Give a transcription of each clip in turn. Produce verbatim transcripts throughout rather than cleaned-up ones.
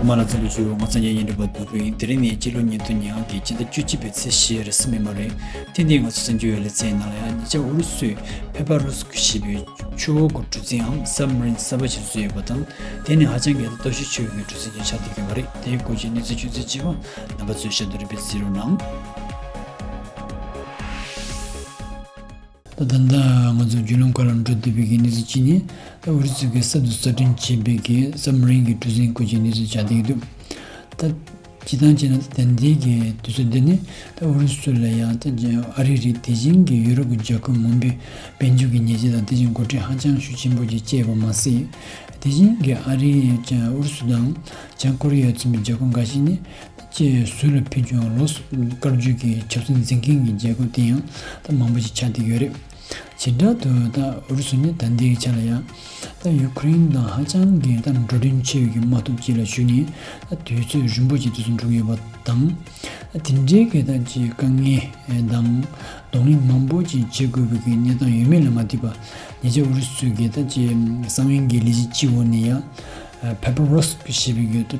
ཚང་མ་ལ་འཚམས་འདྲི་ཞུ། ང་ཚོ་ཉན་ཉན་རིག་པ་རྡོ་རུ་ཡིན། དེ་རིང་ནི་སྤྱི་ལོ་ཉིས་སྟོང་ཉི་ཤུ་རྩ་ལྔ་གི་སྤྱི་ཟླ་བཅུ་གཅིག་པའི་ཚེས་བཞི་རེས་གཟའ་མིག་དམར་རེད། ཐེངས་འདིའི་ང་ཚོ་གསར་འགྱུར་ཡོད་ལེ་ཚན་ནང་ལ་ཡང་ཉེ་ཆར་ཨུ་རུ་སུས་ཕེ་པ་རུ་སི་ཀི་ཞེས་པའི་ཆུ་འོག་གི་གྲུ་གཟིངས་འམ་སབ་མ་རིན་གསར་པ་ཞིག་བཟོས་ཡོད་པ་དང་། དེ་ནི་ཧ་ཅང་གི་སྟོབས་ཤུགས་ཆེ་བའི་གྲུ་གཟིངས་ཤིག་ཆགས་བསྡད་ཡོད་པ་རེད། དེའི་སྐོར་གྱི་གནས་ཚུལ་ཆུང་ཙག་ཅིག་རྣམ་པ་ཚོས་ཞིབ་ཏུ་རིག་པ་གཟིགས་རོགས་གནང་། ད་ད་ལྟ་ང་ཚོ་བརྒྱུད་ལམ་ཁག་ལ་འགྲོ་བསྡད་པའི་གི་གནས་ཚུལ་གཅིག་ནི། ད་ཨུ་རུ་སུ་གིས་གསར་དུ་གསར་སྐྲུན་བྱས་པའི་གི་སབ་མ་རིན་གྱི་གྲུ་གཟིངས་སྐོར་གྱི་གནས་ཚུལ་ཆགས་བསྡད་ཀྱི་འདུག་ད་སྤྱིར་བཏང་བྱས་ན་ད་ལྟའི་གི་དུས་ཚོད་འདི་ནི་ད་ཨུ་རུ་སུ་ལ་ཡང་ད་ཨ་རི་རེད། དེ་བཞིན་གྱི་ཡུ་རོབ་ཀྱི་རྒྱལ་ཁབ་མང་པོས་དཔལ་འབྱོར་གྱི་ཉེས་ཆད་དང་དེ་བཞིན་འགོག་སྲུང་ཧ་ཅང་ཤུགས་ཆེན་པོ་ཞིག་བྱས་པ་མ་ཟད། དེ་བཞིན་གྱི་ཨ་རི་ཡང་ཨུ་རུ་སུ་དང་བྱང་ཀོ་རི་ཡ་མཚོན་པའི་རྒྱལ་ཁབ་འགའ་ཞིག་ནི། ཅེས་ཟུར་ལ་ཕུལ་རྒྱུའང་ལོགས་སུ་བཀར་རྒྱུ་གི་ཆབ་སྲིད་འཛིན་མཁན་གྱི་རྒྱལ་ཁབ་དེ་ཡང་ད་མང་པོ་ཞིག་ཆགས་བསྡད་ཡོད་རེད། བྱེ་བྲག་ཏུ་ད་ཨུ་རུ་སུ་ནི་ད་ལྟའི་ཆ་ལ་ཡང་ད་ཡུ་ཁུ་རེན་དང་ཧ་ཅང་གི་ད་འགྲོ་གྲོན་ཆེ་བའི་གི་དམག་འཐབ་ཅིག་ལ་ཞུགས་ནས་ད་དུས་ཚོད་རིང་པོ་ཅིག་དུས་སུ་འགྲོ་གི་ཡོད་པ་དང་། ད་དེ་འདྲའི་གི་ད་ཅིག་དཀའ་ངལ་དང་གདོང་ལེན་མང་པོ་ཅིག་བྱེད་དགོས་པའི་གི་གནས་སྟངས་ཡོད་མེད་ལ་མ་ལྟོས་པར། ཉེ་ཆར་ཨུ་རུ་སུ་གི་ད་ཅིག་གསང་བའི་གི་ལས་གཞི་གཅིག་འོག་ནས་ཡང་ཕེ་པ་རོ་སི་ཀི་ཞེས་པའི་གི་ད་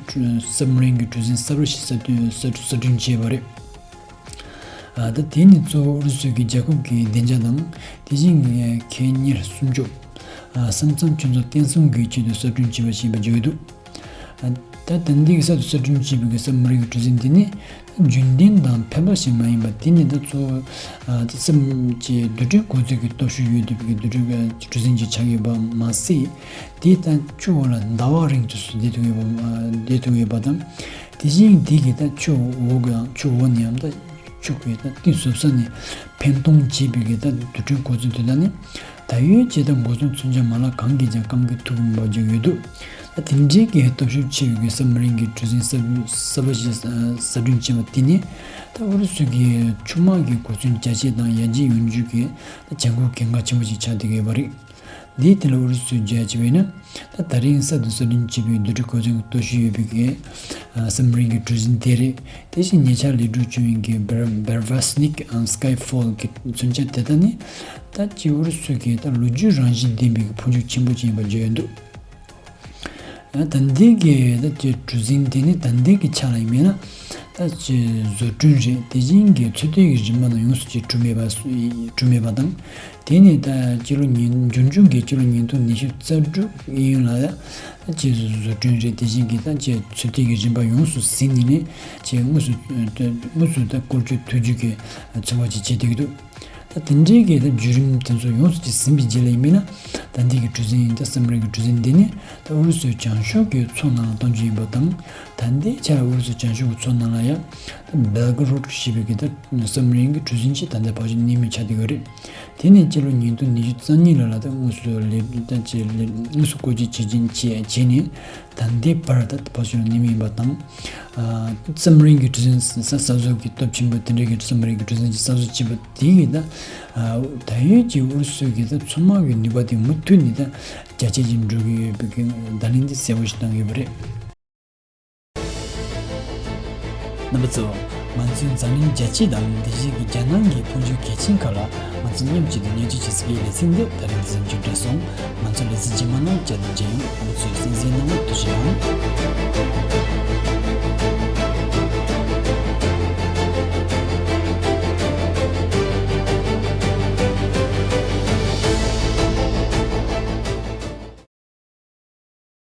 སབ་མ་རིན་གྱི་གྲུ་གཟིངས་གསར་པ་ཞིག་གསར་གཏོད་གསར་གསར་སྐྲུན་བྱས་པ་རེད། ཨ་ད་དེ་ནི་གཙོ་བོ་ཨུ་རུ་སུ་གི་རྒྱལ་ཁབ་ཀྱི་བདེ་འཇགས་དང་དེ་བཞིན་གྱི་ཁེ་གཉེར་སྲུང་སྐྱོབ། ཨ་ས་མཚམས་ཁྱོད་ཚོ་བརྟན་སྲུང་དགོས་ཆེད་དུ་གསར་སྐྲུན་བྱས་པ་ཞེས་པ་བརྗོད་འདུག་ཨ་ད་ད་ལྟའི་གི་གསར་དུ་གསར་སྐྲུན་བྱས་པའི་གི་སབ་མ་རིན་གྱི་གྲུ་གཟིངས་འདི་ནི་རྒྱུན་ལྡན་དང་ཕལ་པ་ཞིག་མ་ཡིན་པ། དེ་ནི་ད་གཙོ་བོ་ཨ་ད་སེམས་ཀྱི་རྡུལ་ཕྲན་འགོག་རྫས་ཀྱི་སྟོབས་ཤུགས་ཡོད་བསྡད་པའི་གི་རྡུལ་ཕྲན་གྱི་གྲུ་གཟིངས་ཅིག་ཆགས་ཡོད་པ་མ་ཟད། དེ་ད་ཆུ་འོག་ལ་ཟླ་བ་རིང་དུས་སུ་བསྡད་ཐུབ་ཡོད་པ་བསྡད་ཐུབ་ཡོད་པ་དང་། དེ་བཞིན་དེ་གི་ད་ཆུ་འོག་གི་ཆུ་འོག་ནས་ཡང་ད་ཆུ་གི་ད་གཏིང་ཟབ་ས་ནས་འཕེན་གཏོང་བྱེད་པའི་གི་ད་རྡུལ་ཕྲན་འགོག་རྫས་དེ་དག་ནི་ད་ཡོད་ཅེས་ད་འགོག་སྲུང་མཚོན་ཆ་མ་ལག་གང་གིས་ཀྱང་སྐམ་གི་ཐུབ་ཀྱི་མེད་པ་བརྗོད་ཡོད་འདུག་ད་དེ་འདྲའི་གི་སྟོབས་ཤུགས་ཆེ་བའི་གི་སབ་མ་རིན་གྱི་གྲུ་གཟིངས་གསར་པ་ཞིག་གསར་སྐྲུན་བྱས་པ་དེ་ནི་ད་ཨུ་རུ་སུ་གི་ཆུ་དམག་གི་གོ་མཚོན་རྒྱ་ཆེ་དང་ཡར་རྒྱས་ཡོང་རྒྱུ་གི་ད་བྱེད་སྒོ་གལ་འགངས་ཆེན་པོ་ཞིག་ཆགས་བསྡད་ཀྱི་ཡོད་པ་རེད། འདིའི་སྟེང་ལ་ཨུ་རུ་སུས་བརྗོད་བྱས་པ་ཡིན་ན། ད་ད་རིང་གསར་དུ་གསར་སྐྲུན་བྱས་པའི་རྡུལ་ཕྲན་འགོག་རྫས་ཀྱི་སྟོབས་ཤུགས་ཡོད་པའི་གི་ཨ་སབ་མ་རིན་གྱི་གྲུ་གཟིངས་དེ་རེད། དེ་བཞིན་ཉེ་ཆར་ལས་སྒྲུབ་བྱུང་བའི་གི་བེར་བེར་ཝ་སི་ནིག་ཨམ་སི་ཀའི་ཕོལ་གྱི་མཚོན་ཆ་དེ་དག་ནི་ད་ཅི་ཨུ་རུ་སུ་གི་ད་ལོ་རྒྱུས་རང་བཞིན་ལྡན་པའི་གི་འཕོ་འགྱུར་ཆེན་པོ་ཅིག་ཡིན་པ་བརྗོད་ཡོད་འདུག་ད་ལྟའི་གི་ད་ཅི་གྲུ་གཟིངས་དེ་ནི་ད་ལྟའི་གི་ཆ་ལ་ཡིན་མིན་ན་ད་ཅི་བཟོ་སྐྲུན་རེད། དེ་བཞིན་གྱི་ཚོད་ལྟའི་གི་རིམ་པ་ནང་ཡོངས་སུ་ཅིག་གྲུབ་མེད་པ་གྲུབ་མེད་པ་དང་། དེ་ནི་ད་སྤྱི་ལོ་ཉིས་འབྱུང་འགྱུར་གྱི་སྤྱི་ལོ་ཉིས་སྟོང་ཉི་ཤུ་རྩ་དྲུག་ཡིན་ཡོད་ལ་ཡ། ད་ཅི་བཟོ་སྐྲུན་རེད། དེ་བཞིན་གྱི་ད་ཅི་ཚོད་ལྟའི་གི་རིམ་པ་ཡོངས་སུ་ཟིན་ནས་ནི་ཅི་དངོས་སུ་དངོས་སུ་ད་བཀོལ་སྤྱོད་ཐུབ་རྒྱུ་གི་ཚོད་དཔག་ཅིག་བྱེད་བསྡད་ཀྱི་འདུག་ད་དེ་འདྲའི་གི་ད་བརྒྱུད་རིམ་དེ་ཚོ་ཡོངས་སུ་ཅིག་ཟིན་པའི་རྗེས་ལ་ཡིན་མིན་ན། ད་ལྟའི་གི་གྲུ་གཟིངས་ད་སབ་མ་རིན་གྱི་གྲུ་གཟིངས་འདི་ནི་ད་ཨུ་རུ་སུའི་བྱང་ཕྱོགས་ཀྱི་མཚོ་ནང་ལ་གཏོང་རྒྱུ་ཡིན་པ་དང་། ད་ལྟའི་ཆར་ཨུ་རུ་སུའི་བྱང་ཕྱོགས་ཀྱི་མཚོ་ནང་ལ་ཡང་ད་བེལ་གྷོ་རོད་ཞེས་པའི་གི་ད་སབ་མ་རིན་གྱི་གྲུ་གཟིངས་ཅིག་ད་ལྟ་ཕལ་ཆེར་གནས་མུས་ཆགས་བསྡད་ཡོད་རེད། དེ་ནས་སྤྱི་ལོ་ཉིས་སྟོང་ཉི་ཤུ་རྩ་གཉིས་ལོ་ལ་ད་དངོས་སུ་ལས་ད་ཅི་ལས་དངོས་སུ་བཀོལ་སྤྱོད་བྱེད་ཀྱིན་བྱས་བྱས་ནས། ད་ལྟའི་བར་ད་ཕར་ཕྱོགས་ནས་མི་ཡིན་པ་དང་། ཨ་སབ་མ་རིན་གྱི་གྲུ་གཟིངས་ས་ས་བཟོ་གི་སྟོབས་ཆེན་པོ་དེ་འདྲའི་གི་སབ་མ་རིན་གྱི་གྲུ་གཟིངས་ཀྱི་ས་བཟོ་བྱེད་པ་དེ་ཡིན་ད། ཨ་ད་ཡོད་ཀྱི་ཨུ་རུ་སུ་གི་ད་མཚོ་དམག་གི་ནུས་པ་དེ་མུ་མཐུད་ནས་ད་རྒྱ་ཆེ་ཅིག་འགྲོ་གི་ཡོད་པའི་གི་བརྡ་ལན་དེ་གསལ་པོ་ཞིག་བཏང་ཡོད་པ་རེད། རྣམ་པ་ཚོ། ང་ཚོའི་འཛམ་གླིང་རྒྱལ་སྤྱི་དང་དེ་བཞིན་གྱི་རྒྱལ་ནང་གི་འཕོ་འགྱུར་གལ་ཆེན་ཁག་ལ་ང་ཚོ་མཉམ་གཅིག་ཏུ་ཉན་སྤྱོད་བྱེད་སའི་ལེ་ཚན་འདི་ད་རིང་འདི་ཙམ་གྱིས་གྲོལ་སོང་། ང་ཚོ་ལེ་ཚན་རྗེས་མ་ནང་བསྐྱར་དུ་མཇལ་ཡོང་། རྣམ་པ་ཚོས་གསན་གཟིགས་གནང་བར་ཐུགས་རྗེ་གནང་།